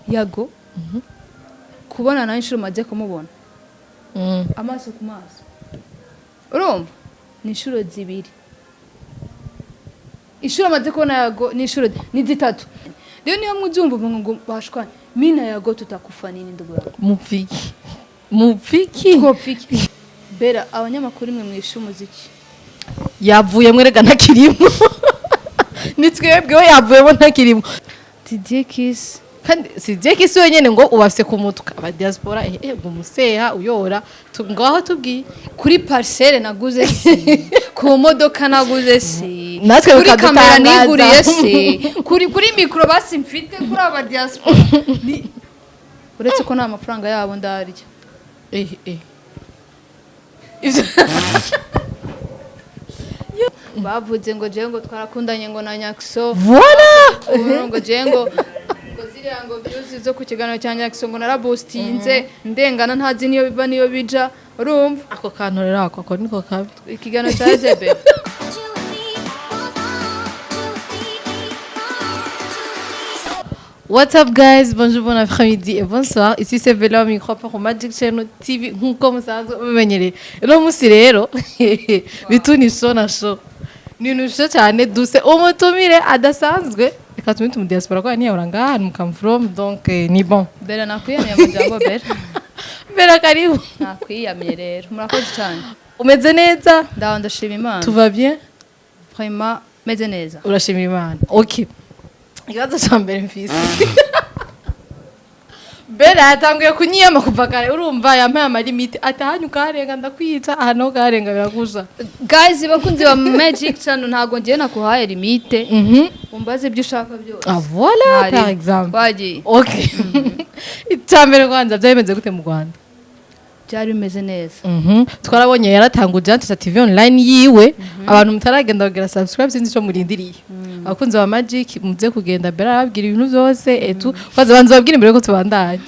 Yago, kubona nawe inshuro umaze kumubona amaso ku maso, urumva ni inshuro zibiri. Inshuro amaze kubona Yago ni inshuro ni zitatu. Rero niyo muzumva uvuga ngo bashwanye, mi na Yago tutakufa nini, ndugu yangu? Mupfiki, mupfiki? Twopfiki bera abanyamakuru imwe mwishe umuziki. Yavuyemo rega, ntakirimo. Ni twebwe, we yavuyemo, ntakirimo. Didier Kiss. Kandi si Didier Kiss wenyene ngo ubafise ku mutwe aba diaspora, ngo umuseha uyora ngaho tubwiye. Kuri parcelle naguze si, ku modoka naguze si, Natwe kuri kamera bikadutangaza. niguriye si, kuri micro basi mfite, kuri aba diaspora. Uretse ko nta mafaranga yabo ndarya. Eh eh. Ivyo Bavuze ngo jewe ngo twarakundanye ngo na Nyakiso. Voilà. Ngo jewe ngo ziriya ngo views zo ku kiganiro cya Nyakiso ngo naraboostinze ndengana, ntazi niyo biva niyo bija, urumva? Ako kantu rero, ako niko kabi. Ikiganiro cya Zebe. You and me, one, two, three, one, two, three. What's up guys, bonjour, bon après-midi et bonsoir. Ici c'est Bella au micro pour Magic Channel TV nkuko musanzwe mumenyereye. Uno musi rero bituni show na show. Ni ibintu show cyane, duse umutumire adasanzwe. Reka tumwite mu diaspora ko ntiyahora ngaha, ni come from, donc ni bon. Bera, nakwiyamye amajambo, Bera. Bella, karibu. Nakwiyamye rero, murakoze cyane. Umeze neza? Ndaho, ndashima Imana. Tout va bien? Vraiment meze neza. Urashimira Imana. Okay. Ikibazo cya mbere mfise. Bella yatanguye kunyiyama kuva kare, urumva yampaye ama limites, atahanye ukaharenga ndakwica, aha naho ukaharenga birakuja. Guys, bakunzi ba Magic Channel, ntago ngiye nakuhaye limite. Umbaze ibyo ushaka byose. Ah voilà. Ntari. Par exemple. Wagiye. Okay, icya mbere kwanza, byari bimeze gute mu Rwanda? Byari bimeze neza. Twarabonye yaratanguje Antisha TV Online yiwe. Abantu mutaragenda kugira subscribe, sinzi ico murindiriye. Abakunzi ba Magic, muze kugenda, Bella arababwira ibintu byose etu. Kwanza banza babwira imbere ko tubandanye.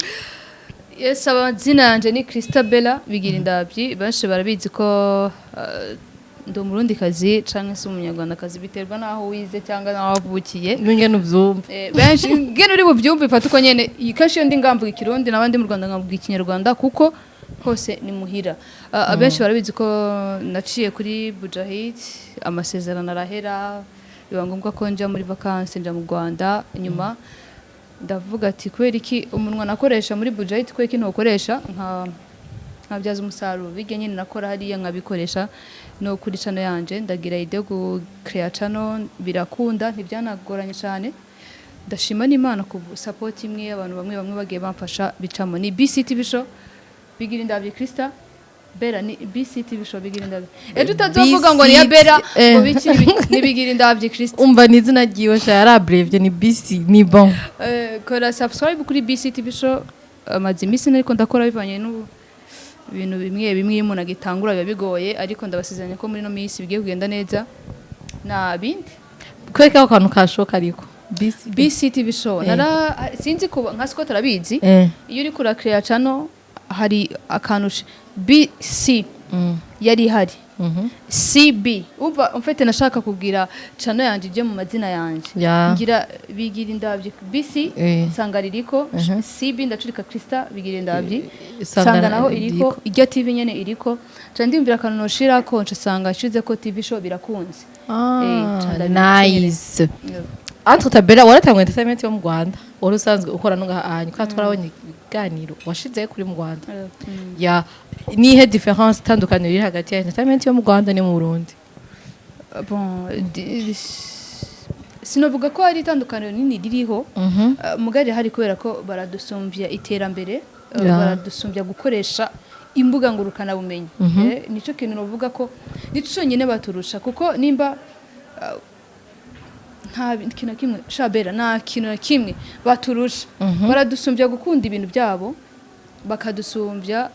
Yes, amazina yanjye ni Christabella Bigira Indabyi. Benshi barabizi ko ndi Umurundikazi canke se Umunyarwandakazi, biterwa n'aho wize cyangwa n'aho wavukiye. N'ingene uvyumva. Benshi ngene uri bubyumve, ifata uko nyene. Iyi kenshi iyo ndi ngamvuga Ikirundi, n'abandi mu Rwanda nkavuga Ikinyarwanda, kuko hose ni muhira. Abenshi barabizi ko naciye kuri Bujahid, amasezerano arahera, biba ngombwa ko nja muri vacances, nja mu Rwanda. Nyuma ndavuga ati kubera iki umunwa nakoresha muri Bujahid, kubera iki ntukoresha nkabyaza umusaruro bijya nyine nakora hariya, nkabikoresha no kuri channel yanje? Ndagira idée yo gucreate channel, birakunda, ntibyanagoranye cyane. Ndashima n'Imana ku support imwe abantu bamwe bamwe bagiye bamfasha, bicamo. Ni BCTV Show Bigira Indabyo Krista Bera, ni BCTV Show Bigira Indabyo. Ejo utazovuga ngo ni ya Bera ngo biki ni Bigira Indabyo Krista. Umva, ni izina ryiwe sha, yarabrevye, ni BC, ni bon. Kora subscribe kuri BCTV Show. Amaze iminsi ariko ndakora bivanye n'ubu ibintu bimwe bimwe iyo umuntu agitangura biba bigoye, ariko ndabasezeranya ko muri no minsi bigiye kugenda neza na bindi. Kwereka ako kantu kashoka ariko BC. BCTV Show. Nara sinzi ko nka Scott arabizi. Iyo uri kura create channel hari akantu BC yari ihari, CB. Umva, umfite nashaka kugira channel yanje ije mu mazina yanje. Ngira Bigira Indabyi BC, nsanga ririko CB, ndacurika Krista Bigira Indabyi, Nsanga nsanga naho iriko. Iriko. Iryo TV nyene iriko, nca ndiyumvira akantu noshirako, nca nsanga nshize ko TV Show, birakunze. Ah, Nca nice. Entre tabela waratangwa entertainment yo mu Rwanda, wari usanzwe ukora no ngaha, kwa twarabonye ibiganiro washize kuri mu Rwanda. Ya, nihe différence, itandukaniro riri hagati ya entertainment yo mu Rwanda ni mu Burundi? Bon, sinovuga ko hari itandukaniro rinini ririho. Mugari hari kubera ko baradusumbya iterambere, baradusumbya gukoresha imbuga ngurukanabumenyi. Nico kintu novuga ko nico cyonyine baturusha, kuko nimba nta kintu na kimwe shabera, nta kintu na kimwe baturusha. Baradusumbya gukunda ibintu byabo, bakadusumbya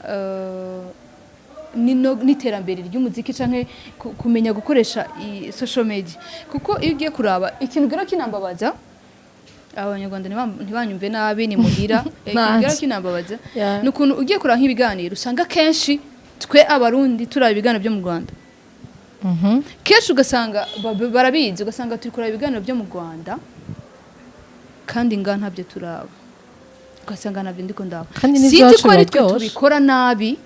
n'iterambere ry'umuziki canke kumenya gukoresha social media. Kuko iyo ugiye kuraba ikintu gero kinambabaza, Abanyarwanda ntibanyumve nabi, ni muhira. Ikintu gero kinambabaza ni ukuntu ugiye kuraba nk'ibiganiro, usanga kenshi twe Abarundi turaba ibiganiro byo mu Rwanda. Kenshi ugasanga barabizi, ugasanga turi kuraba ibiganiro byo mu Rwanda kandi nga ntabyo turaba. Ugasanga nabyo ndiko ndaba. Kandi Sinzi n'ivyacu ko ari twe biraryoshe. tubikora nabi,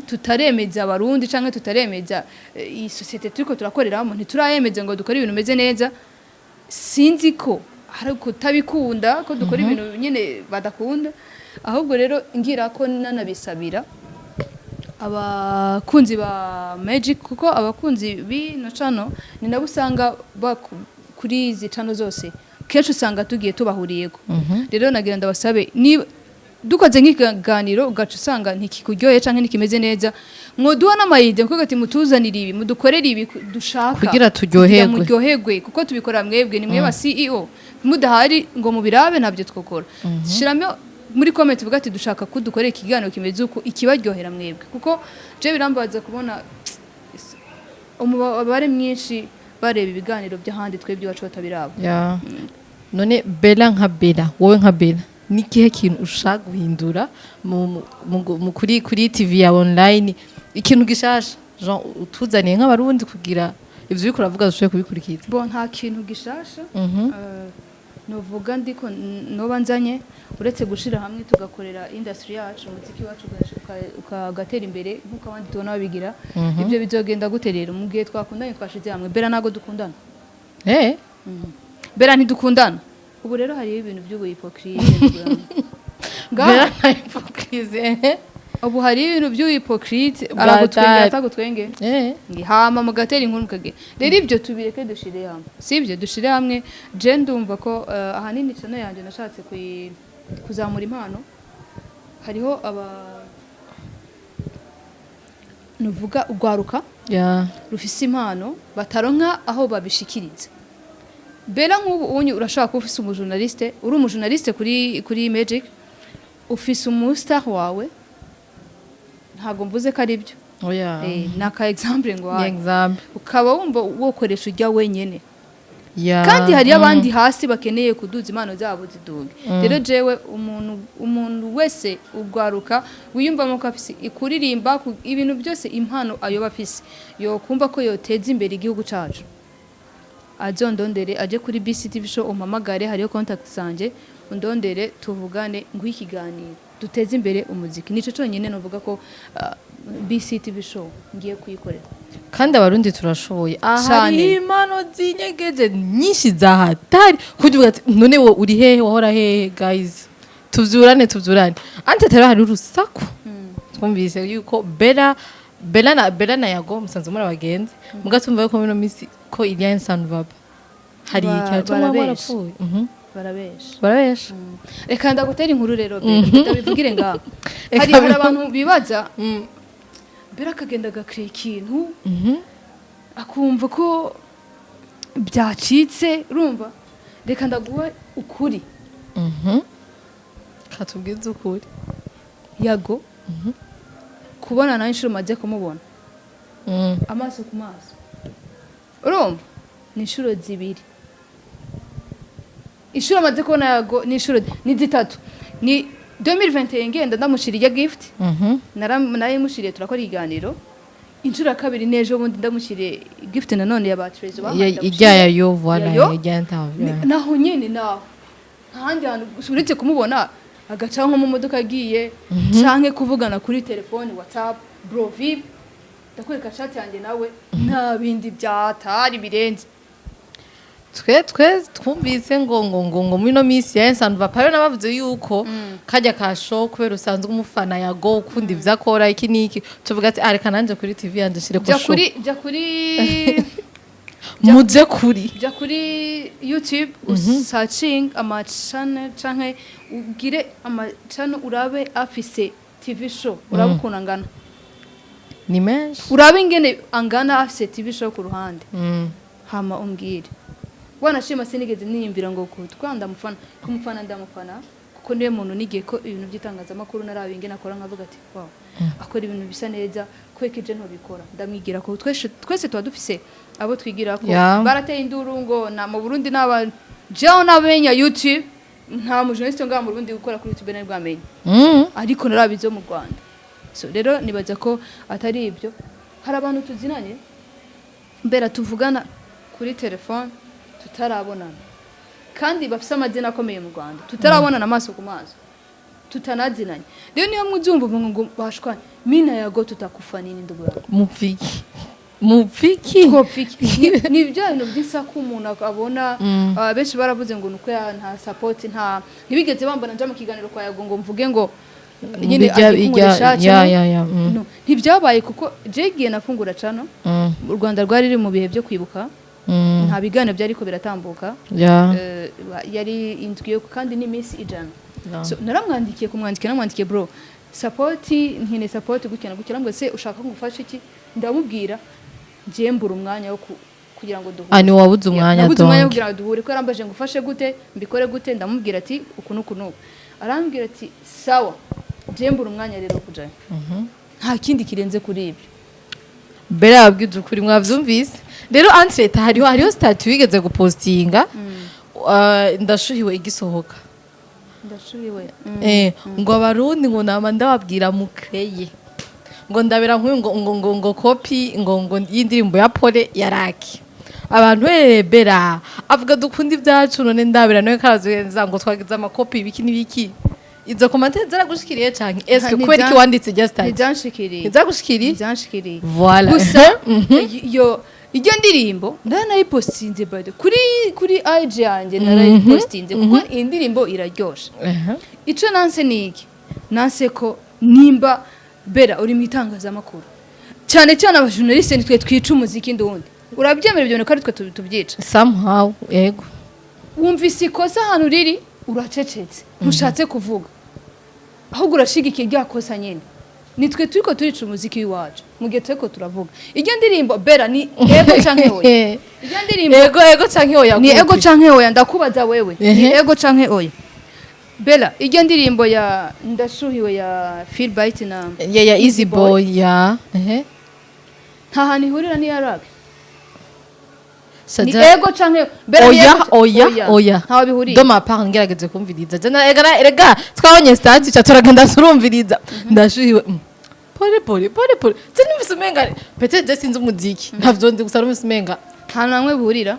tutaremeza Abarundi canke tutaremeza iyi société turiko turakoreramo, ntiturayemeza ngo dukore ibintu bimeze neza. Sinzi ko hari kutabikunda, ko dukora ibintu nyine badakunda. Ahubwo rero ngira ko nanabisabira abakunzi ba Magic, kuko abakunzi b'ino channel ni nabo usanga kuri izi channel zose kenshi usanga tugiye tubahuriyeko. Rero nagira ndabasabe, niba dukoze nk'ikiganiro ugaca usanga ntikikuryoheye canke ntikimeze neza, mwoduha n'ama idées, kuko ati mutuzanire ibi, mudukorere ibi dushaka Kugira turyoherwe. Kugira muryoherwe, kuko tubikora mwebwe, ni mwe ba CEO. Mudahari ngo mubirabe, ntabyo twokora. Shiramo muri comment uvuga ati dushaka ko dukorera ikiganiro kimeze uku, ikibaryohera mwebwe, kuko je birambaza kubona umubare mwinshi bareba ibiganiro by'ahandi, twebwe iwacu batabiraba. Ya. None Bella, nka Bella, wowe nka Bella, ni ikihe kintu ushaka guhindura mu kuri TV ya online, ikintu gishasha genre utuzaniye nk'Abarundi kugira ivyo uriko uravuga dushobore kubikurikiza? Bo, nta kintu gishasha novuga ndiko noba nzanye, uretse gushira hamwe tugakorera industry yacu, umuziki wacu ugatera imbere nk'uko abandi tubona babigira. Ibyo bizogenda gute rero mu gihe twakundanye, twashize hamwe? Bera ntabwo dukundana. Bera ntidukundana. Ubu rero hariho ibintu by'ubu hypocrite. Bella na hypocrisie. Ubu hari ibintu by'ubu hypocrite. Bwa Aragutwengera, tari. atagutwenge, hama mugatera inkuru mukagenda. Rero ibyo tubireke, dushire hamwe, sibyo? Dushire hamwe. Je ndumva ko ahanini channel yanjye nashatse kuzamura impano. Hariho aba nuvuga ugwaruka rufise impano bataronka aho babishikiriza. Bera, nk'ubu unyu urashaka kuba ufise umujournaliste, uri umujournaliste kuri Magic, ufise umustar wawe. Ntabwo mvuze ko ari byo. Oya. Ni aka exemple ngo Ni wawe exemple. ukaba wumva wokoresha ujya wenyene, kandi hariyo abandi hasi bakeneye kuduza impano zabo ziduge. Rero jewe umuntu wese ugwaruka wiyumvamo ko afise ikuririmba, ibintu byose, impano ayoba afise, yokumva ko yoteza imbere igihugu cacu, azondondere, aje kuri BCTV Show, umpamagare, hariyo contact zanje, undondere tuvugane, nguhe ikiganiro, duteze imbere umuziki. Nico cyonyine novuga ko BCTV Show ngiye kuyikorera. Kandi Abarundi turashoboye. Aha Cane. hari impano zinyegeje nyinshi zahatari kugira ati none wo uri hehe, wahora hehe? Guys, tuvyurane, tuvyurane. Ante tero hari urusaku twumvise yuko Bella na Yago musanzwe muri abagenzi, mugatumva yuko mino misi ko il y a un ça ne va pas, hari ikintu tumwe Barabesha. barapfuye. Barabesha. Barabesha. Reka ndagutera inkuru rero, Bella, ndabivugire ngaho. Hari abantu bibaza, Bella akagenda agakira ikintu, akumva ko byacitse. Urumva, reka ndaguha ukuri. Katubwize ukuri. Yago, kubona nawe inshuro maze kumubona amaso ku maso, urumva, ni inshuro zibiri. Inshuro amaze kubona Yago ni inshuro ni zitatu. Ni 2021 ngenda ndamushira irya gift, narayimushiriye, turakora ikiganiro. Inshuro ya kabiri n'ejo bundi ndamushyiriye gift nanone ya ba Trezor bampaye, Ijya ya yo, voilà. Yayo? Ijya interview. Naho nyene, naho ntahandi hantu uretse kumubona agaca nko mu modoka agiye, canke kuvugana kuri telefone, WhatsApp, bro vib, ndakwereka chat yanjye nawe, nta bindi byatari birenze. Twe twumvise ngo muri no minsi ya ça ne va pas. Nabavuze yuko kajya ka show kubera usanzwe umufana Yago, ukunda ivyo akora, iki niki, tuvuga ati ah, reka nanje kuri TV yanje shire ko Jya show. kuri, jya kuri Muje kuri jya kuri YouTube, usearching ama channel canke ugire ama channel, urabe afise TV show, urabe ukuntu angana. Ni menshi. Urabe ingene angana afise TV show ku ruhande, hama umbwire. Wanashima, sinigeze niyumvira ngo kutwa ndamufana. Kumufana, ndamufana kuko niwe muntu nigiye ko ibintu by'itangazamakuru, narabe ingene akora, nkavuga ati wow, akora ibintu bisa neza, kweka ije ntubikora, ndamwigira ko. Twese twese tuba dufise abo twigira ko. Barateye induru ngo na mu Burundi n'aba jewe nabenya YouTube, nta mujournaliste ngaha mu Burundi gukora kuri YouTube nari bwamenye, ariko narabizi mu Rwanda. So rero nibaza ko atari ibyo. Hari abantu tuzinanye mbera tuvugana kuri telefone tutarabonana, kandi bafise amazina akomeye mu Rwanda, tutarabonana amaso ku maso. Tutanazinanye. Rero niyo muzumva uvuga ngo bashwanye, mina Yago tutakufa nini, ndugu yangu? Mupfiki, mupfiki? Twopfiki ni bya bintu by'isaku umuntu abona. Benshi baravuze ngo nuko nta support, nta ntibigeze bambona nja mu kiganiro kwa Yago ngo mvuge ngo nyine agiye kunkoresha Ya. No, ntibyabaye kuko je giye nafungura cano, u Rwanda rwari ruri mu bihe byo kwibuka, nta biganiro byariko biratambuka. Yari indwi kandi n'iminsi 100. So, naramwandikiye, kumwandikira namwandikiye: "Bro, support, nkeneye support gutya na gutya." Arambwira: "Se ushaka ko ngufasha iki?" Ndamubwira: "Njye mbura umwanya wo kugira ngo duhure." Ah, ni wabuze umwanya? Nabuze umwanya wo Donc kugira ngo duhure, ko yarambaje ngo ufashe gute, mbikore gute. Ndamubwira ati uku n'uku n'uku. Arambwira ati: "Sawa, njye mbura umwanya rero wo kujayo." Nta kindi kirenze kuri ibyo. Mbere yababwije ukuri, mwavyumvise rero. Entre-temps hariho statut wigeze gupostinga, ndashuhiwe igisohoka. Ndashuhiwe. Ngo abarundi, ngo nama ndababwira mukreye, ngo ndabera nk'uyu, ngo copie ngo y'indirimbo ya Pole ya Raki. Abantu bera avuga dukunda ibyacu, none ndabera nawe karazuyenza ngo twagize amakopi ibiki n'ibiki. Izo commentaires zaragushikiriye canke eske kubera iki wanditse irya statut? Ntibyanshikiriye. Ntizagushikiriye? Ntibyanshikiriye. Voilà. Gusa iyo ndirimbo ndanayipostinze by the kuri IG yanjye, narayipostinze kuko iyi ndirimbo iraryoshe. Ico nanse ni iki? Nanse ko nimba Bera uri mu itangazamakuru, cyane cyane abajournaliste nitwe twica umuziki ndundi. Urabyemera ibyo bintu ko ari twe tubyica? Somehow, yego. Wumvise ikosa ahantu riri, uracecetse, ntushatse kuvuga, ahubwo urashigikiye rya kosa nyine. Nitwe turiko turica umuziki w'iwacu mu gihe turiko turavuga iryo ndirimbo. Bera, ni ego canke oya iryo ndirimbo? Ego canke oya? Ni Gute? ego canke oya? Ndakubaza wewe, ni ego canke oya, Bella, iryo ndirimbo ya Ndashuhiwe ya Philbyte na Ya Easy Boy, ya ehe. Nta hantu ihurira n'iya Rap. Ni Shaja- ego canke Bella, ni Oya. ego Oya, oya. Ntaho bihuriye. De ma part, ngerageze kumviriza. Je na erega twabonye statut ca turagenda turumviriza Ndashuhiwe. Pole pole pole pole, je numvise umenga peut-être je sinzi umuziki, ntavyo nzi, gusa numvise umenga Nta namwe bihurira.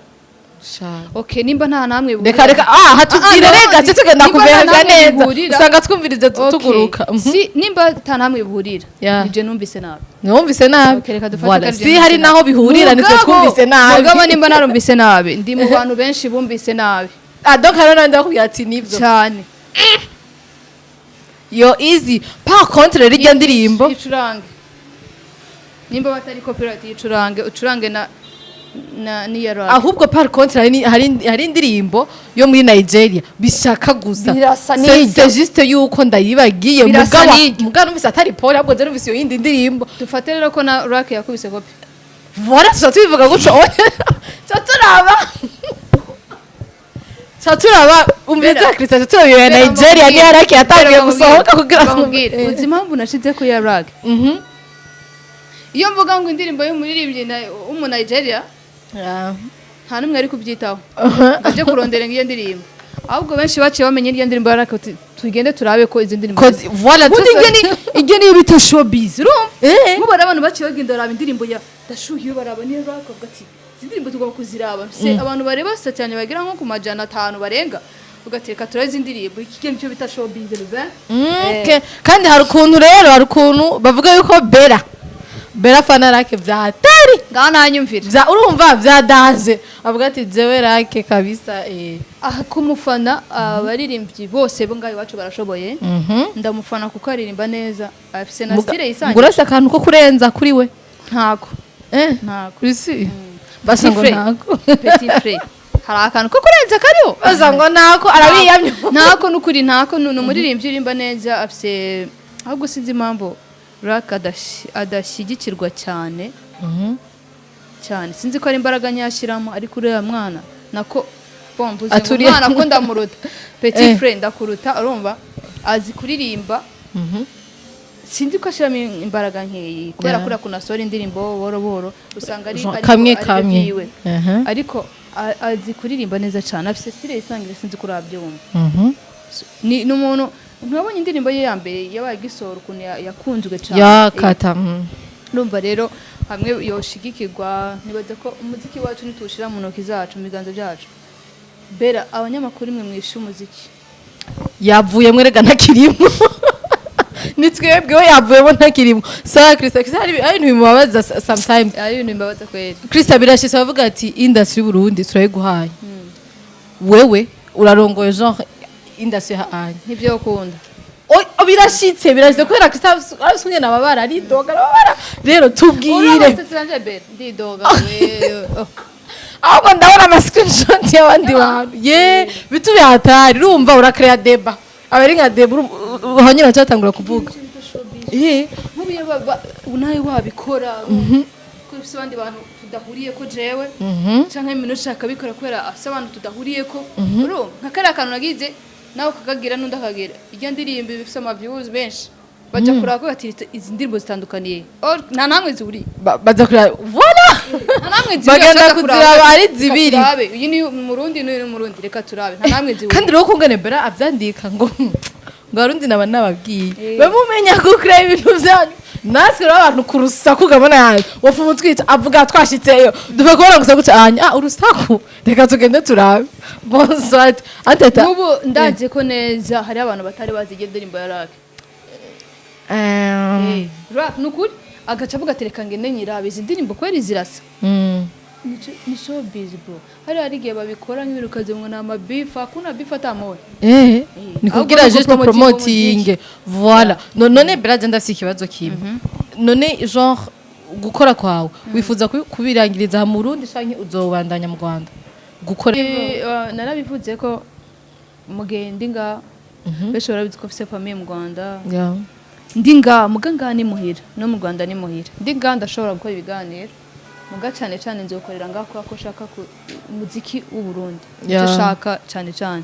Sha. Okay, nimba nta namwe bihurira, Reka reka, ah, hatubwire. Ah, ah, Rega no, cyo tugenda nimba nta kuverja namwe neza. bihurira. Usanga twumvirije Okay. tuguruka. Si nimba nta namwe bihurira, nije numvise nabi. Numvise nabi. Okay, reka dufate Voilà. ko ari Si byo hari numvise naho nabi. bihurira, nitwe twumvise nabi. Mugabo nimba narumvise nabi, ndi mu bantu benshi bumvise nabi. Ah, donc hariho n'abandi bakubwira ati nibyo. Cyane. Yo Easy, par contre rero irya ndirimbo Icurange, nimba batari copyright, yicurange, ucurange na n'iya Rap. Ahubwo par contre hari indirimbo yo muri Nigeria bishaka gusa. Birasa n'iryo. C'est juste yuko ndayibagiye. Birasa Mugabo n'iryo. mugabo numvise atari Paul, ahubwo je numvise iyo yindi ndirimbo. Dufate rero ko na Rock yakubise copy. Voilà, tuba tubivuga gutyo, tuca turaba umviriza. Bera. Christian, tuca turaba iyo ya Nigeria niyo Raki yatangiye gusohoka kugira ngo ngo uzi impamvu nashize ko ya Rock. Iyo mvuga ngo indirimbo y'umuririmbyi w'umu Nigeria, nta n'umwe ari kubyitaho aje kurondera iyo ndirimbo, ahubwo benshi baciye bamenya iryo ndirimbo ya Rock, uti, tugende turabe ko izi ndirimbo Voilà. Ubundi iryo ni bita showbiz, urumva? Nk'ubu hari abantu baciye bagenda baraba indirimbo ya Ndashuhiwe, baraba niyo Rock, bavuga ati izi ndirimbo tugomba kuziraba. Se abantu bareba sa cyane bagera nko ku 500 barenga, ugateka turabe izi ndirimbo. Iki nicyo bita showbiz, rube. Okay. Kandi hari ukuntu rero, hari ukuntu bavuga yuko Bera fana Rake vyatari. Ngaho nanyumvira. Vya urumva vya danger, avuga ati jewe Rake kabisa. Aha kumufana, abaririmbyi bose bo ngaho iwacu barashoboye. Ndamufana kuko aririmba neza, afise na style yisangiye. Ngurase akantu ko kurenza kuri we. Ntako. Ntako. Kuri si basa ngo Petit frère. Ntako. Petit frère, hari akantu ko kurenza kariho. Basa ngo ntako, arabiyamye. Ntako nukuri, ntako. Ni umuririmbyi uririmba neza, afise, ahubwo sinzi impamvu Rock adashyigikirwa cyane cyane. Sinzi ko ari imbaraga nyashyiramo, ariko uriya mwana nako bomvuze ngo umwana ko ndamuruta, petit frère ndakuruta, urumva azi kuririmba. Sinzi ko ashyiramo imbaraga nkeyi kubera kuriya kuntu asohora indirimbo buhoro buhoro, usanga ari Kamwe ari kamwe. byiwe. Ariko azi kuririmba neza cyane, afise style yisangira, sinzi ko urabyumva. Ni umuntu ntiwabonye indirimbo ye ya mbere yabaye agisohora ukuntu yakunzwe cyane. Yakata. Urumva rero hamwe yoshigikirwa, nibaza ko umuziki wacu nituwushyira mu ntoki zacu, mu biganza byacu. Bera, abanyamakuru imwe mwishe umuziki. Yavuyemwo rega, ntakirimo. Ni twebwe, we yavuyemo, ntakirimo. Sawa Krista, Krista, hari ibintu bimubabaza sometimes. Ari ibintu bimbabaza kweri. Krista, birashitse bavuga ati industry y'Uburundi turayiguhaye, wewe urarongoye genre industry hanye. Ntibyo ukunda. O, birashitse kubera Krista arafise ingene ababara, aridoga, arababara. Rero tubwire. Urabona bere ndidoga we, oh. Ahubwo ndabona ama screenshot y'abandi bantu ye bitube hatari. Urumva urakrea débat, aba ari nka débat aho nyine bacatangura kuvuga. Nk'ubu iyo ubu nawe wabikora ko ufise abandi bantu tudahuriye ko, jewe canke ibintu ushaka bikora kubera afise abantu tudahuriye ko, urumva nka kariya kantu nagize, nawe ukakagira n'undi akagira iryo ndirimbo ifise ama views menshi, baja kuraba ko bati izi ndirimbo zitandukaniye. Or, nta namwe zihuriye. Baza kureba, voilà. Nta namwe zihuriye. Bagenda Bashaka kuraba, kuziraba ari reka zibiri. turabe, uyu ni umurundi n'uyu ni umurundi, reka turabe, nta namwe zihuriye. Kandi rero kungene Bera avyandika ngo abarundi naba nababwiye bamumenya gukora ibintu byanyu, natwe rero abantu ku rusaku gabona yanyu wofu umutwica avuga twashitseyo, duva kubona gusa guca anya ah urusaku, reka tugende turabe. Bonsoir anteta. N'ubu ndazi ko neza hari abantu batari bazi iyo ndirimbo ya Rap. Rap ni ukuri, agaca avuga ati reka ngende nyirabe izi ndirimbo kweri zirasa. Ni showbiz bro, hari igihe babikora nk'ibintu ukaze ngo ni amabifu, hakuna beef atamoye. Ni kugira Ahubwo juste ni promoting, voilà. None Bera, je ndafise ikibazo kimwe. None genre gukora kwawe wifuza kubirangiriza mu Burundi canke uzobandanya mu Rwanda gukora? Narabivuze ko mugihe ndi nga, benshi barabizi ko mfise famille mu Rwanda. Ndi nga, muga ngaha ni muhira, no mu Rwanda ni muhira. Ndi nga ndashobora gukora ibiganiro, muga cyane cyane nzokorera ngaha kubera ko nshaka umuziki w'u Burundi. Icyo nshaka cyane cyane,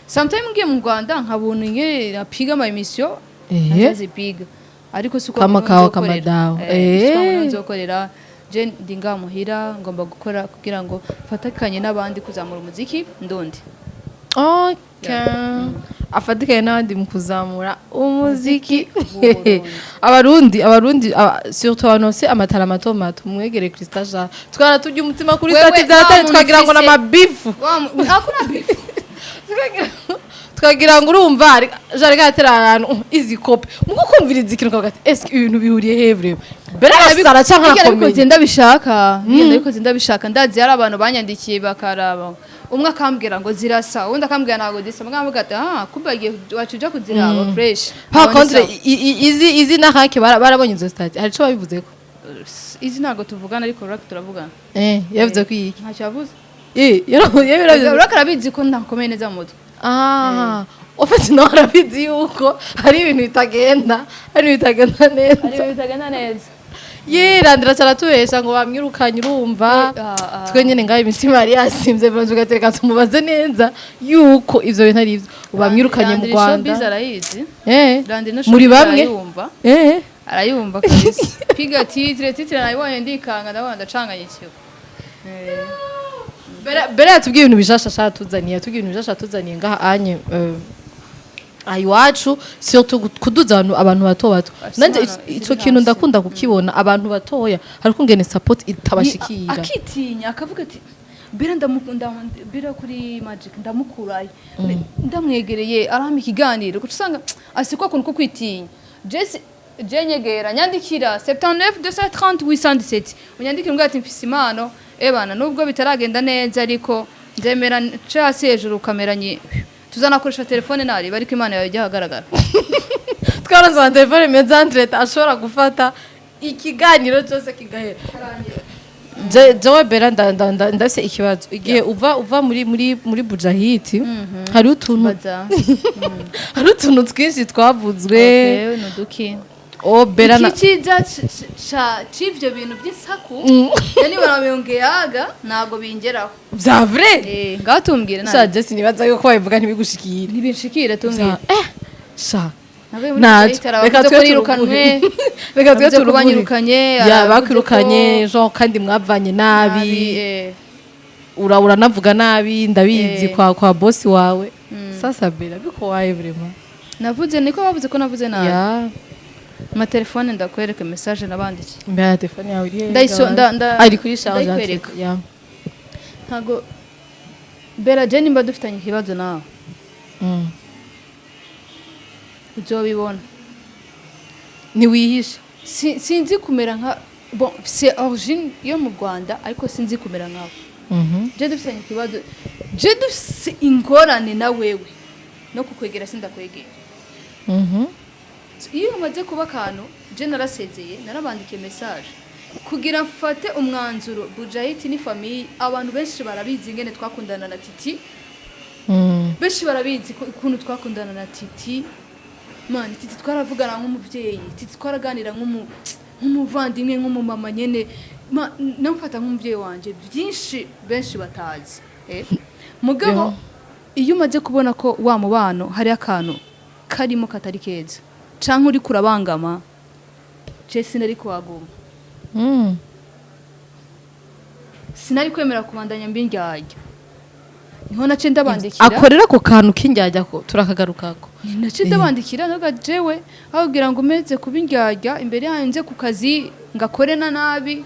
sometimes ngiye mu Rwanda nkabona ingene napiga ama émission, ntazipiga, ariko si uko Kama ngo kawa, nzokorera. kama dawa. Si uko ngo nzokorera. Je ndi ngaha muhira, ngomba gukora kugira ngo mfatakanye n'abandi kuzamura umuziki ndundi. Okay. Afatikanye n'abandi mu kuzamura umuziki. W'Uburundi. Abarundi, surtout abantu bafise amatara mato mato, mwegere Christa Jean. Twara turya umutima kuri Wewe, stati byatari wa muntu twagira ngo ufise- n'amabifu. Hakuna beef. Twagira ngo urumva jari gatera ahantu izi kope mugo kumviriza ikintu kavuga ati eske ibintu bihuriye he vraiment? Bera arasara canke Hirya arakomeye? nabikoze ndabishaka, hirya nabikoze ndabishaka. Ndazi hari abantu banyandikiye bakaraba, umwe akambwira ngo zirasa, uwundi akambwira ntabwo zisa, mugabo avuga ati ah, kumbe igihe wacu uja kuziraba fresh. Par Abone contre sawa. izi na hake barabonye izo stati, hari ico babivuzeko? Izi ntabwo tuvugana, ariko Rock turavugana. Yavuze ko iki? Ntacyo yavuze. Yaravuze. Rock arabizi ko ntakomeye neza mu mutwe. Ah, en fait nawe arabizi yuko hari ibintu bitagenda, hari ibintu bitagenda neza. Hari ibintu bitagenda neza. Yirandira aratubesha ngo bamwirukanye, urumva. Ah, ah. Twe nyine ngaho imitima yari yasimvye, banza ugatereka tumubaze neza yuko ivyo bintu ari ivyo bamwirukanye mu Landry Rwanda. Showbiz arayizi. Landry no Muri Showbiz bamwe. arayumva. Arayumva kabisa. Piga titre, titre nayibonye ndikanga, ndabona ndacanganyikiwe. Bera yatubwiye ibintu bishasha sha tuzaniye, yatubwiye ibintu bishasha tuzaniye ngaha anye aha iwacu, surtout kuduza abantu bato bato. Bafise Nanje impano ico ziri kintu hasi. ndakunda kukibona, abantu batoya hari kungene support itabashikira. Akitinya akavuga ati Bera ndamukunda, Bera kuri Magic ndamukuraye, ndamwegereye arampa ikiganiro, kuko usanga asikwa kuntu ko kwitinya. Jesse je nyegera, nyandikira 79 230 817, unyandikira umbwira ati mfise impano ebana, nubwo bitaragenda neza ariko nzemera nce hasi hejuru kamera tuzanakoresha telefone nariba, ariko imana yawe ijya ahagaragara. Twaronse amatelefone meza, entrete ashobora gufata ikiganiro cyose kigahera. Jewe Bera ndafise ikibazo. Igihe uva muri Bujahiti, hari utuntu Baza. hari utuntu twinshi twavuzwe. Okay, nuduki? O Bera na Iki cyiza c'ivyo bintu by'isaku yani barabiyongeyaga ntabwo bingeraho. Vya vrai? Ngaho tumbwire Sha nabi. Jesse, nibaza yuko babivuga ntibigushikire. Ntibinshikire, tumbwire. Sha Navuye muri Natwe, Bujahiti, arabavuze reka ko twe nirukanwe. turuguhe. Reka twe Aravuze ko turuguhe. banyirukanye, Ya, aravuze bakwirukanye ko- genre kandi mwavanye nabi. Nabi. Ura uranavuga nabi, ndabizi, kwa boss wawe. Sasa Bera, biko waye vraiment? Navuze niko bavuze ko navuze nabi. Ya. Amatelefone ndakwereka message nabandikiye. Mbere ya telefone yawe iri hehe? Ari kuri charge. Ndayikwereka. Ya. Ntago Bera, je nimba dufitanye ikibazo nawe, Uzobibona. Ntiwihisha. Sinzi kumera nka, bon, c'est origine yo mu Rwanda, ariko sinzi kumera nkabo. Je dufitanye ikibazo, je dufise ingorane na wewe, no kukwegera sindakwegera. So, iyo umaze kuba akantu, je narasezeye, narabandikiye message kugira mfate umwanzuro. Bujahiti ni famille, abantu benshi barabizi ingene twakundana na Titi. Benshi barabizi ukuntu twakundana na Titi. Man, Titi twaravugana nk'umubyeyi, Titi twaraganira nk'umuvandimwe, nk'umumama nyene. Namufata nk'umubyeyi wanje, byinshi benshi batazi. Mugabo iyo umaze kubona ko wa mubano hari akantu karimo katari keza canke uri kurabangama, je sinari kuhaguma. Sinari kwemera kubandanya mbindyarya. Niho nace ndabandikira. Akorera ako kantu k'indyarya ko turakagarukako. Nace ndabandikira, ndavuga: jewe aho kugira ngo umeze kuba indyarya imbere yanjye ku kazi, ngakore na nabi,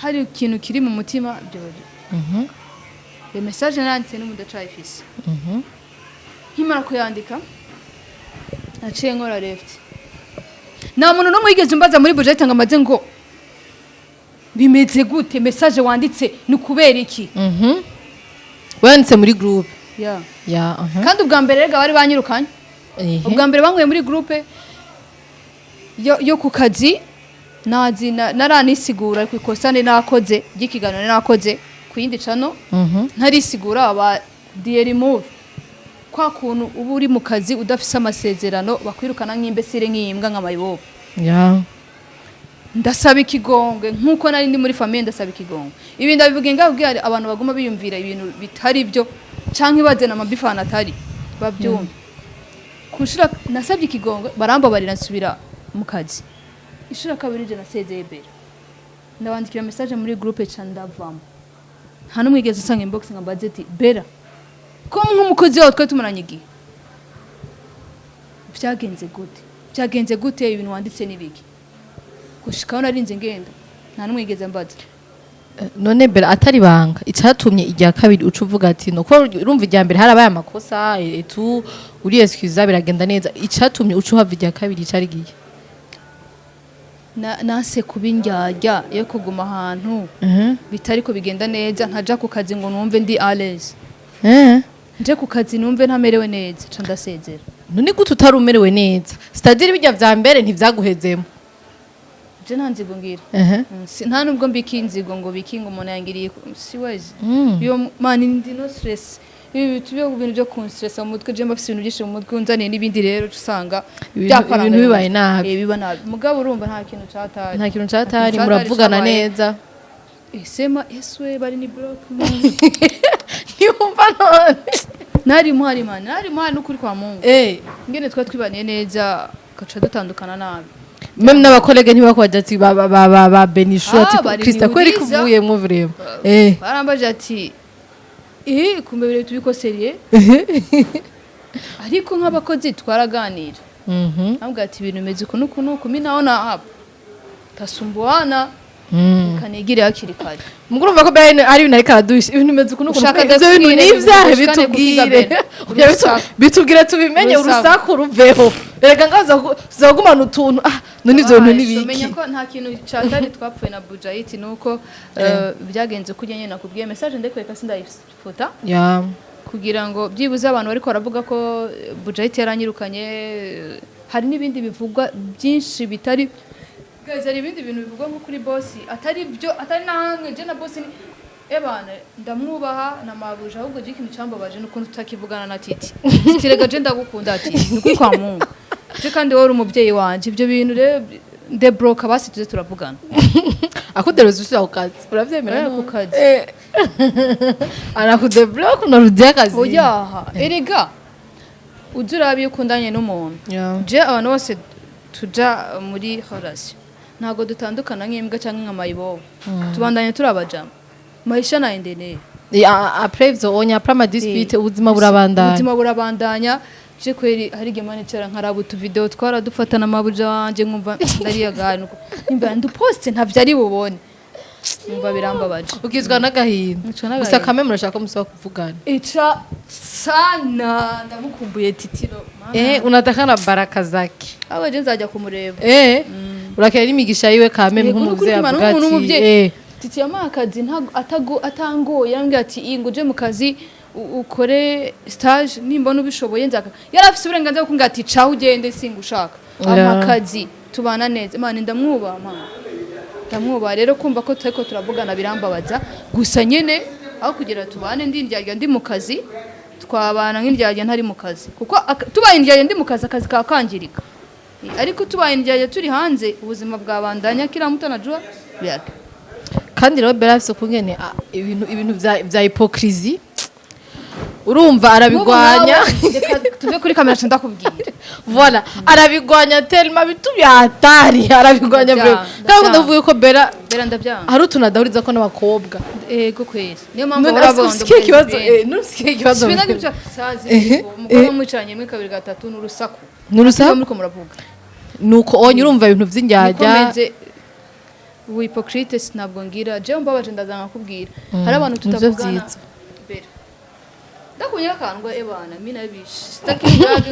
hari ikintu kiri mu mutima byo. Iyo message naranditse n'umudacayifise. Nkimara kuyandika naciye nkora left. Nta muntu n'umwe yigeze umbaza muri budget ngo amaze ngo bimeze gute, message wanditse ni ukubera iki? Wanditse muri groupe? Yeah. Ya, aha. Kandi ubwa mbere rega bari banyirukanye. Ubwa mbere bankuye muri groupe yo ku kazi, nazi naranisigura ku ikosa ni nakoze ry'ikiganiro nakoze ku yindi channel. Ntarisigura, aba diye remove. Kwa kuntu uba uri mu kazi udafise amasezerano, bakwirukana nk'imbesire, nk'imbwa, nk'amayibobo. Ndasaba ikigongwe nk'uko nari ndi muri famille, ndasaba ikigongwe. Ibi ndabivuga ngaho kugira abantu baguma biyumvira ibintu bitari byo canke bazana amabifana atari babyumve. Kushira nasabye ikigongwe, barambabarira, nsubira mu kazi. Ishura kabiri je nasezeye mbere, ndabandikira message muri groupe ca ndavamo. Nta n'umwe yigeze usanga inbox ngo ambaze ati: "Bera, ko nk'umukozi wawe twari tumaranye igihe, vyagenze gute? Vyagenze gute? Ibintu wanditse n'ibiki?" Gushikaho narinze ngenda, nta n'umwe yigeze ambaza. None Bera, atari banga, icatumye irya kabiri uca uvuga ati no, ko urumva irya mbere harabaye amakosa etu uri excuse, biragenda neza, icatumye uca uhava irya kabiri cari giye? Nase kuba indyarya yo kuguma ahantu bitari ko bigenda neza, ntaja ku kazi ngo numve ndi à l'aise. Nje ku kazi numve ntamerewe neza, ca ndasezera. None gute utari umerewe neza? C'est-à-dire bijya vya mbere ntivyaguhezemo? Je nta nzigo ngira. Nta nubwo mbika inzigo ngo bikinga umuntu yangiriye siwezi. Iyo man ndi no stress, ibi bintu byo bintu byo kunstressa mu mutwe, je mba mfise ibintu byinshi mu mutwe, unzaniye n'ibindi rero uca usanga byaparanga. Ibintu bibaye nabi. Eh, biba nabi. Mugabo urumva nta kintu catari. Nta kintu catari. Nta kintu Muravugana cabaye. neza? Sema Yesu we, bari ni block. Ntiyumva none? Nari muhari man, nari muhari n'ukuri kwa Mungu. Ngene twa twibaniye neza, gaca dutandukana nabi. Même n'aba collègues ntibakubaza ati ba Benishu Ah, ati bari Krista kweri niuriza. kuvuyemo vraiment? Barambaje ati: "Eh, kumbe bire tubiko sérieux." Ariko nk'abakozi twaraganira. Ambwira ati: "Ibintu bimeze uku n'uku n'uku, mi naona hapa tasumbuana, kanigire hakiri kare." Mugurumva ko Brian ari ibintu ariko araduhisha, ibintu bimeze uku n'uku. Ushaka Ivyo bintu ndakubwire, ni ivyahe? bigushikane kukiga Bitubwire. mbere. Oya, Urusaku. bitubwire tubimenye. Urusaku. Urusaku ruveho erega, ngaza tuzagumana utuntu. Ah, none ivyo bintu ni Bahaye, menya biki? ko nta kintu catari twapfuye na Bujayiti, nuko byagenze kujya nyine nakubwiye. Message ndekwereka, sindayifuta kugira ngo byibuze abantu bariko baravuga ko Bujayiti yaranyirukanye, hari n'ibindi bivugwa byinshi bitari. Guys, hari ibindi bintu bivugwa nko kuri boss atari byo, atari na hamwe. Je na boss ni ebana, ndamwubaha na mabuja. Ahubwo je ikintu cyambabaje nukuntu tutakivugana na Titi. Titi rega, je ndagukunda ati ni kwa Mungu, je kandi wowe uri umubyeyi wanje. Ibyo bintu rero ndebloka, basi tuze turavugana. Akuderuza usubira ku kazi, uravyemera? Eh, ku kazi. Anakudebloka, unarudia kazi. Oyaha, erega ujya uraba iyo ukundanye n'umuntu. Je abantu bose tuja muri relation ntabwo dutandukana nk'imbwa cyangwa nka mayibobo, tubandanye turi abajama, maisha naendelee. Après ivyo onya, après ama dispute, ubuzima burabandanya. Ubuzima burabandanya. Je kweri hari igihe manicara nkaraba utuvideo twaradufatana amabuja wanje, nkumva ndariyaga nimba nduposte ntavyo ari bubone. Numva birambabaje. Ukizwa n'agahinda. Nkicwa n'agahinda. Gusa kame murashaka ko musaba kuvugana. Ica sana, ndamukumbuye Titiro. Eh, unataka na baraka zake. Aba je nzajya kumureba. Eh, urakera n'imigisha yiwe kame. Yego, nk'umuvyeyi nukuri avuga Imana, ati nk'umuvyeyi. eh. Titi yampaye akazi atangoye, yarambwiye ati iyi ngo uje mu kazi ukore stage, nimbona ubishoboye nzaka. Yari afise uburenganzira bwo kumbwira ati caho ugende singushaka. Ampa akazi, tubana neza. Imana, ndamwubaha, Mana, ndamwubaha. Rero kumva ko turiko turavugana birambabaza. Gusa nyene aho kugira tubane ndi indyarya ndi mu kazi, twabana nk'indyarya ntari mu kazi, kuko tubaye indyarya ndi mu kazi, akazi kakangirika. Ariko tubaye indyarya turi hanze, ubuzima bwabandanya, kila mtu anajua vyake. Kandi rero Bella afise ukungene ibintu vya hypocrisie, urumva, arabigwanya. Reka tuve kuri kamera, ndakubwira. Voilà, arabigwanya tellement bitu bya hatari, arabigwanya Ndabyanga, vraiment. Kandi ndavuga ko Bella Bella ndabyanga. hari utuntu adahuriza ko n'abakobwa. Ego kweli, niyo mpamvu None bahora bavuga ngo usikiye ikibazo ndumva. none usikiye ikibazo. Sipinda ibyo sazi umukobwa mwicaranye rimwe, kabiri, gatatu, n'urusaku. N'urusaku? Iyo muriko muravuga. Nuko onye urumva ibintu vy'indyarya. Nikomeze ubu hypocrite ntabwo ngira. Jewe mbabaje ndaza nkakubwira. Hari abantu Nivyo tutavugana. vyiza. Bera ndakunya akantu ngo ebana mina bishe sitaki ibyago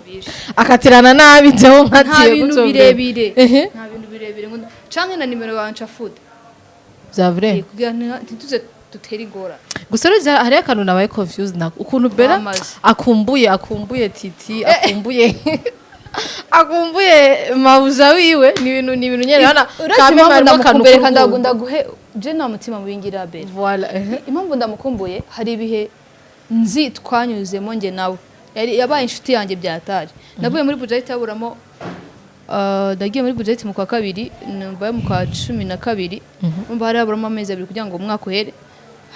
bishe. Akatirana nabi jewe Nta nkatiye bintu gutyo. birebire. Ehe. Nta bintu birebire ngo canke na nimero yanje afude. Vya vrai. Kugira ntituze dutere ingorane. Gusa rero hariyo akantu nabaye confused nako, ukuntu Bella Amazi. akumbuye Titi, akumbuye mabuja wiwe, ni ibintu nyene urabona. Uretse Kame impamvu harimo akantu ndamukumbuye, reka k'urukundo. ndaguhe je nta mutima mubingira Bella. Voilà, ehe. Impamvu ndamukumbuye, hari ibihe nzi twanyuzemo njye nawe, yari yabaye inshuti yanjye byatari. Navuye muri Bujahit haburamo, ndagiye muri Bujahit mu kwa kabiri, numva mu kwa 12, numva hari haburamo amezi 2 kugira ngo umwaka uhere.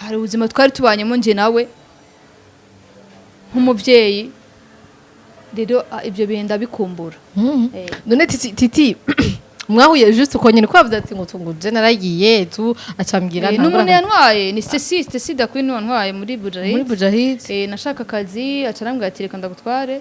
Hari ubuzima twari tubanyemo njye nawe nk'umubyeyi. Rero ibyo bihe ndabikumbura. None Titi mwahuye juste uko nyene, ko yavuze ati ngo tungu je naragiye tu acambwira. N'umuntu yantwaye ni Stacy, Stacy da Queen wantwaye muri Bujahit. Muri Bujahit. Nashaka akazi, aca arambwira ati reka ndagutware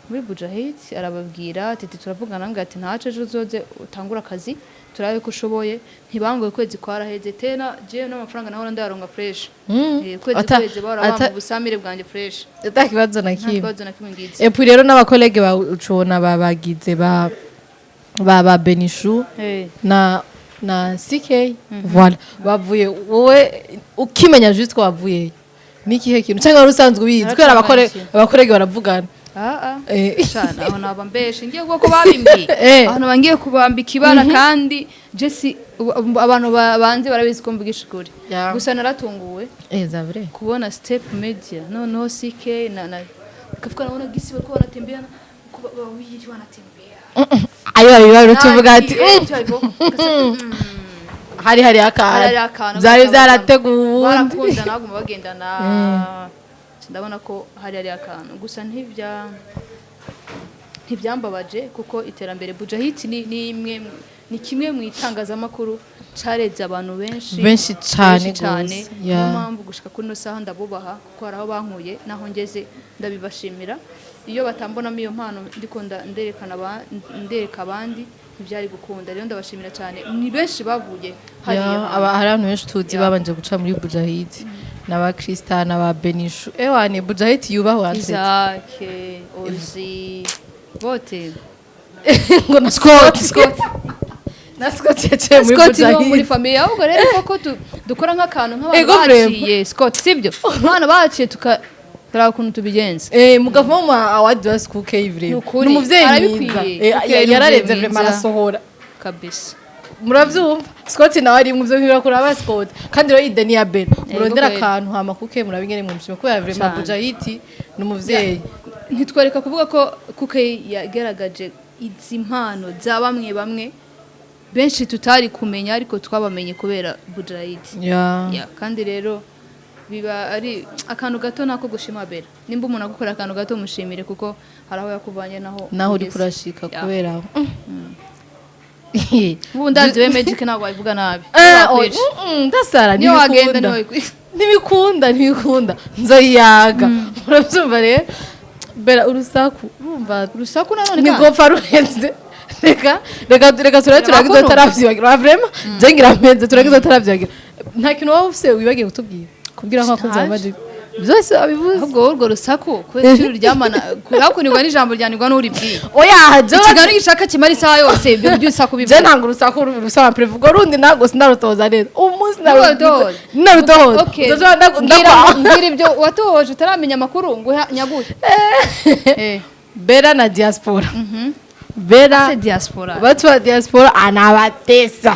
muri Bujahit. Arababwira ati turavugana, arambwira ati ntaco, ejo uzoze utangure akazi turabe ko ushoboye. Ntibangoye, ukwezi kwaraheze tena jewe n'amafaranga nahora ndayaronga fresh. Ukwezi kwezi bahora bampa ubusamire bwanjye fresh. Ata kibazo na Nta kimwe. kibazo na kimwe ngize. Et puis rero n'aba collègues bawe ucubona babagize ba Benishu na CK, voilà, bavuye. Wowe ukimenya juste ko bavuye, n'ikihe kintu, cyangwa wari usanzwe ubizi kubera aba collègues baravugana? Ah ah. Shana aho naba mbeshe ngiye kuko babimbwiye. Aho naba ngiye kubambika ibara, kandi Jesse abantu banze barabizi ko mvugisha ukuri. Gusa naratunguwe Eh, c'est vrai. kubona Step Media noneho CK na kavuga, naona gisi bariko wanatembea ko wawili wanatembea. Ayo babibara tuvuga ati hari Hari akantu akantu. byari byarateguwe ubundi. Barakundana, baguma bagendana, ndabona ko hari akantu. Gusa ntibyambabaje kuko iterambere Bujahit ni imwe, ni kimwe mu itangazamakuru careze abantu benshi. Benshi cane. Benshi cane. Gose. Niyo mpamvu gushika kuri ino saha ndabubaha, kuko hari aho bankuye naho ngeze, ndabibashimira. Iyo batambonamo iyo mpano ndiko nderekana ndereka abandi, ntibyari gukunda. Rero ndabashimira cyane, ni benshi bavuye hariya hantu. Hari abantu benshi tuzi babanje guca muri Bujahid, n'aba Krista n'aba Benishu. Ewa, ni Bujahid yubahwe entre. Isaac, Ozi, bote. Ngo na Scott, Scott na Scott yaciye muri Scott ni wo muri Bujahid. famille. Ahubwo rero koko dukora nk'akantu nk'abantu Ego, vraiment. baciye Scott, sibyo, nk'abantu baciye tuka turaba ukuntu tubigenza. Eh, mugavamo mu award wa School K vraiment. Nukuri, Ni umuvyeyi arabikwiye. mwiza. Kuko yari Yararenze umuvyeyi vraiment, mwiza. arasohora. Kabisa. Muravyumva, Scott nawe ari mu byo birakura aba Scott. Kandi rero ideni ya Bella, murondera kweli. akantu hama kuke murabingene mumushima kubera vraiment Cane. Bujahid ni umuvyeyi. Ntitwereka kuvuga ko kuke yagaragaje izi mpano za bamwe bamwe benshi tutari kumenya, ariko twabamenye kubera Bujahid. Ya, kandi rero biba ari akantu gato nako gushima Bella. Nimba umuntu agukora akantu gato, mushimire, kuko hari aho yakuvanye naho Naho uri ugeze. kurashika kubera aho. Ubu ndazi we Magic ntabwo wabivuga nabi. Oh, ndasara. Niyo wagenda ntibikunda. niyo wikwica. Ntibikunda, ntibikunda, nzoyiyaga. Murabyumva rero, Bella, urusaku urumva Urusaku nanone kandi ntigopfa ruhenze. Reka, reka, reka, turabe turagize Amakuru. Utaravyibagira vraiment, je ngira mpenze turagize utaravyibagira. Nta kintu waba ufise wibagiye kutubwira kubwira ko akunze Sitaje. Magic byose wabivuze. Ahubwo wowe urwo rusaku kubera icyo uryamana hakunirwa n'ijambo ryanirwa n'uribwiye. Oya, je Ikiganiro gishaka kimara isaha yose, ibyo by'urusaku je bivuga. Ntanga urusaku rusaba prévu, urwo rundi ntabwo sinarutoza neza umunsi. Ntiwarutoza? Narutoza. Okay. Ndakwa Mbwira ibyo watohoje utaramenya amakuru ngo nyaguhe. Bera na diaspora, Bera Se diaspora. Watu wa diaspora anabatesa.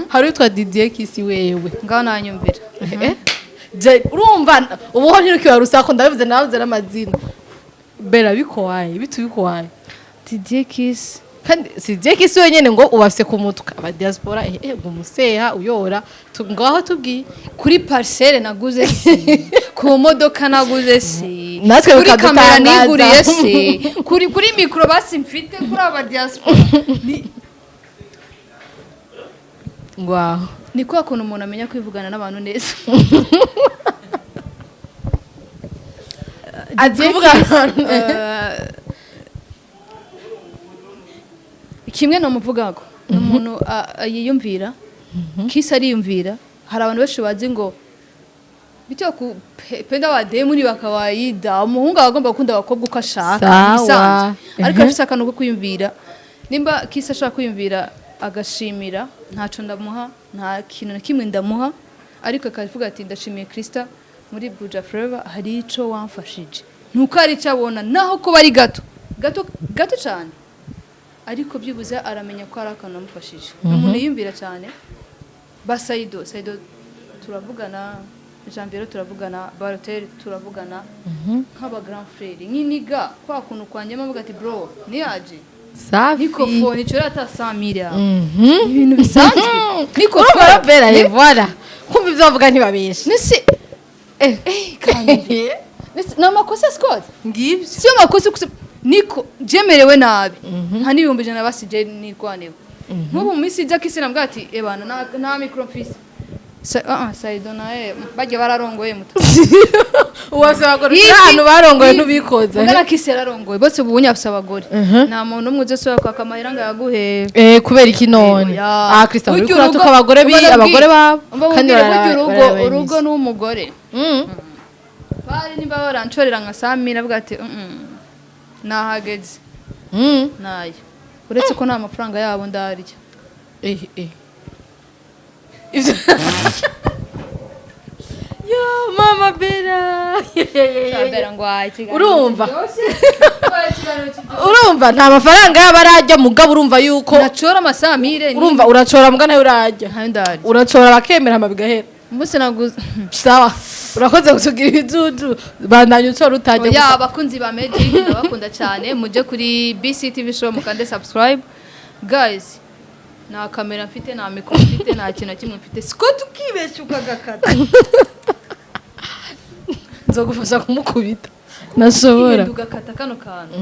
Hari witwa Didier Kisi wewe. Ngaho nanyumvira. Eh? Je urumva ubu ho ntirukiwa rusaku, ndabivuze, navuze n'amazina. Bera bikowaye bitu bikowaye. Didier Kiss. Kandi si Didier Kisi wenyene ngo ubafise ku mutwe aba diaspora, ngo umuseha uyora ngaho tubwiye. Kuri parcelle naguze, si ku modoka naguze, si Natwe kuri kamera bikadutangaza. niguriye, si kuri micro basi mfite, kuri aba diaspora ni Ngaho. Ni kwa kuntu umuntu amenya kwivugana n'abantu neza. Azi kuvuga. Kimwe nomuvugago ni umuntu yiyumvira. Kisi ariyumvira. Hari abantu benshi bazi ngo bitewe ku penda bademu ni bakawaida, umuhungu aba agomba gukunda abakobwa uko ashaka. Sawa. Ibisanzwe, ariko afise akantu ko kwiyumvira. Nimba Kisi ashaka kwiyumvira agashimira, ntaco ndamuha, nta kintu na kimwe ndamuha, ariko akavuga ati: "Ndashimiye Krista, muri Buja Forever hari ico wamfashije." Nuko hari ico abona, naho kuba ari gato gato gato cyane, ariko byibuze aramenya ko hari akantu namufashije. Ni umuntu yiyumvira cyane. Ba Saido, Saido turavugana, Janvier turavugana, Barotel turavugana nk'aba grand frère, nk'iniga kwa kuntu kwanjye avuga ati: "Bro, niyaje." Safi. Nikofone ico ata 100,000 yawe, ibintu bisanzwe. Urumva Nikofone. Bera, et voilà, kumva ivyo bavuga ntibabeshe. Nisi kandi nisi ni amakosa, Scott. Ngibyo. Siyo makosa gusa niko jemerewe nabi nka n'100,000 basije nirwaneho. Nk'ubu mu minsi ijya kisi nambwira ati: "Ebana, nta micro mfise." Saido nawe bajya bararongoye muto. Uwase abagore ahantu barongoye ntubikoze. Mugana kisi yararongoye bose, ubu afise abagore. Nta muntu umwe uzosubira kwaka amahera ngo ayaguhe. Kubera iki none? Oya. Ah, Christian, Burya uriko uratuka urugo- abagore bi umva abagore babo. Umva Kandi nkubwire, burya urugo urugo n'umugore bari nimba baranshorera nka 100,000, avuga ati: Nahageze." Nayo uretse ko nta mafaranga yabo ndarya. Ivyo yo mama Bera. Cyambera ngo waye ikiganiro Urumva? kiryoshye. Waye ikiganiro kiryoshye. Urumva nta mafaranga yabo arajya, mugabo urumva yuko Nacora amasamire. Urumva uracora mbwa nayo urajya. Ntayo ndarya. Uracora bakemera hama bigahera. Umunsi naguze. Sawa, urakoze kutugira ibijuju, bandanya ucora utajya Oya. gusa. Abakunzi ba Magic ndabakunda cyane. Mujye kuri BCTV Show mukande subscribe, guys. Nta kamera mfite, nta micro mfite, nta kintu na kimwe mfite. Siko tukibeshya ukagakata. Nzogufasha kumukubita nashobora. Ugenda ugakata kano kantu.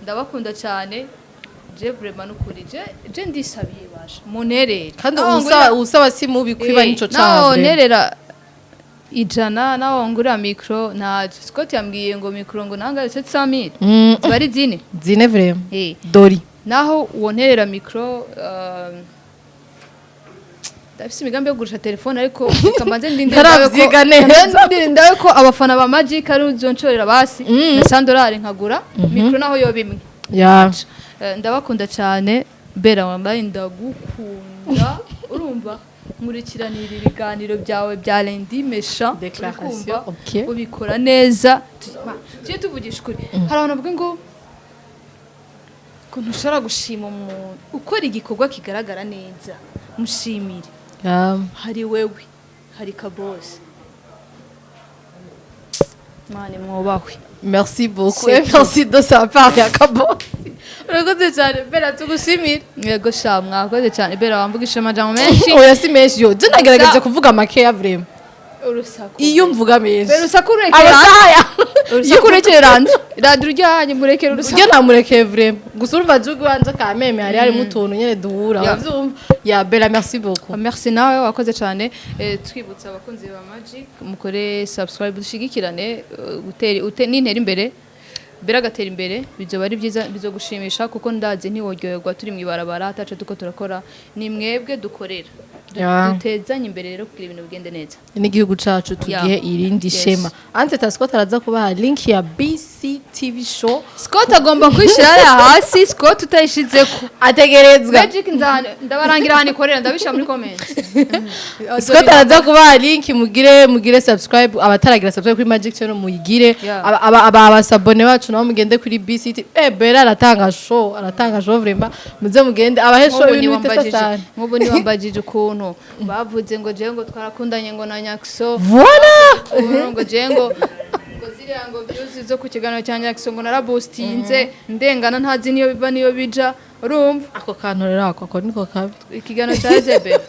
Ndabakunda cyane. Je vraiment nukuri je ndisabiye basha munterere. Kandi Naho usaba usaba si mubi, kwiba nico naho caha vraiment. nterera 100, naho ngurira micro ntacyo. Scott yambwiye ngo micro ngo nangaye 700,000. Ziba ari zine. Zine vraiment. Dori. Naho uwo nterera micro, ndafise imigambi yo kugurisha telefone, ariko reka mbanze ndinde ndabe ko- Ntaravyiga neza. ndinde ndabe ko abafana ba Magic ari uzonshorera basi na 100 dolari nkagura micro, naho yoba imwe. Ya. Ndabakunda cyane. Bera wambaye, ndagukunda. Urumva nkurikiranira ibiganiro byawe bya Lendi Mesha. Déclaration, urikumva? Okay. Ubikora neza. Tujye tuvugisha ukuri, hari abantu bavuga ngo ntushobora gushima umuntu ukora igikorwa kigaragara neza, mushimire. Ya. Hari wewe, hari Kabose, mane mwubahwe. Merci beaucoup. C'est Et merci de sa part ya Kabosi. Urakoze cyane Bera, tugushimire. Yego sha, mwakoze cyane. Bera wamvugisha amajambo menshi. Oya, si menshi yo. Je nagerageje kuvuga makeya vraiment. Urusaku. Iyo mvuga menshi. Bera, urusaku urekera. Abasaha ya. Urusaku urekere randi randi urya murekere urusaku. Ujya ntamurekeye vraiment. Gusa urumva jugu wanje kameme hari harimo utuntu nyene duhura. Ya. Uravyumva? Ya Bera, merci beaucoup. Merci nawe, wakoze cyane. Twibutsa abakunzi ba Magic mukore subscribe, dushigikirane, gutera nintera imbere. Bera agatera imbere, bizoba ari byiza, bizogushimisha, kuko ndazi ntiworyoherwa turi mu ibarabara ataco tuko turakora. Ni mwebwe dukorera. Dutezanye imbere rero kugira ibintu bigende neza. N'igihugu cacu tugihe irindi shema. Anse Scott araza kubaha link ya BCTV Show. Scott agomba kwishira hariya hasi. Scott utayishizeko Ategerezwa. Magic ndabarangira ahantu ikorera, ndabishira muri comment. Scott araza kubaha link, mugire subscribe. Abataragira subscribe kuri Magic Channel, muyigire. Aba abasabone bacu nabo mugende kuri BCT. Bera aratanga show, aratanga show vraiment. Muze mugende abahe show, Nk'ubu ibintu bitesa niwambajije sana. Nk'ubu niwambajije ukuntu bavuze ngo jewe ngo twarakundanye ngo na Nyakso. Voilà. Ubu ngo jewe ngo ziriya ngo views zo ku kiganiro cya Nyakso ngo naraboostinze ndengana, ntazi niyo biva niyo bija, urumva? Ako kantu rero, ako niko kabi. Ikiganiro cya Zebe.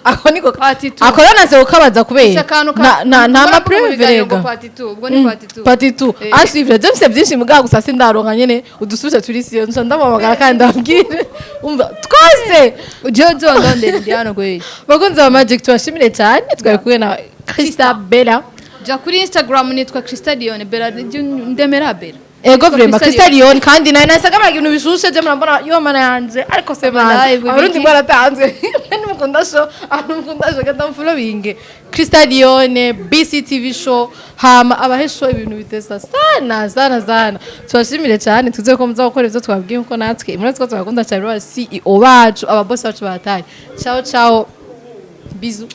Ako niko Part two. Ako rero naze kukabaza kubera Si akantu na nta mukora mu ma preuve biganiro ngo rega. Part 2, ubwo ni part 2. Part 2. À suivre. James, byinshi mugabo gusa sindaronka nyene udusubije turi siyo nca ndamuhamagara kandi ndabwire umva twose. Ujye uzondondera, ndi hano gwe. Bakunzi ba Magic, tubashimire cyane. Twari kumwe na Krista Bella. Jya kuri Instagram, nitwa Krista Dione Bella, ndemera Bella. Ego vraiment. Krista. Krista Dione. Kandi nayo nasaga mara ibintu bishushe je murambona yo mana yanje, ariko se man Live, Abarundi ibiki? mwaratanzwe. Nimukunda show, abantu mukunda show, gata mfollowing Krista Dione, BCTV Show, hama abahe show, ibintu bitesa sana sana sana. Tubashimire cyane, tuze ko muza gukora ivyo twabwiye, nkuko natwe muri two tubakunda cyane, ba CEO bacu, aba boss bacu bataye. Ciao ciao, bisous.